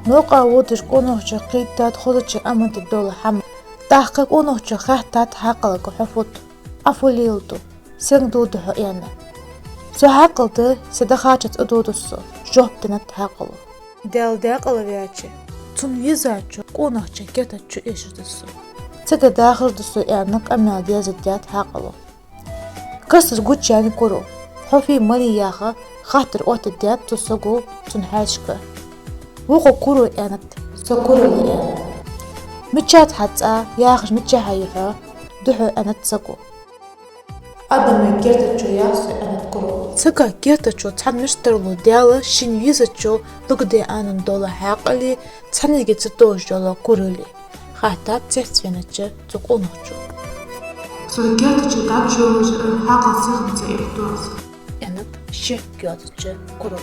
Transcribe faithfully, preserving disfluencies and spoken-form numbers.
Новкъа водаш къонахчо кхийттад хозача аманта дола хӀама. ТӀаккха къонахчо хаьттад хьаькъалага: «Хьо фуд? Ӏа фу леладу? Сенга дувду хьо?» — аьнна. «Со хьаькъал да, са дахача цӀа доду со», — жоп деннад хьаькъало. Даьла даькъала ваьча, цунна везачо къонахчун керта чу эшаш да со. Цига дахаш да со, аьнна, къамаьл дерзаддаьд хьаькъало. Каста гучаяьннай куро. «Хьо фу малий?» — яха хаттар оттадаьд цу саго цун хьаьшашка. «Вокхо куро», — аьннад. «Со курал я», — аьнна. «Мичад хьа цӀа, яхаш мичахьа я хьо?» — духьал аьннад саго. «Адама керта чу я со», — аьннад куро. Цига керта чу цхьан мишта тарлу Даьла шийна везачо лургда аьнна дола хьаькъали, цхьаннега ца товш йола курали хаьттад цецвенача цу къонахчо. «Со керта чу дӀачуйолаш хьаькъал сихха ца ихту аз», — аьннад ше йоацача куро.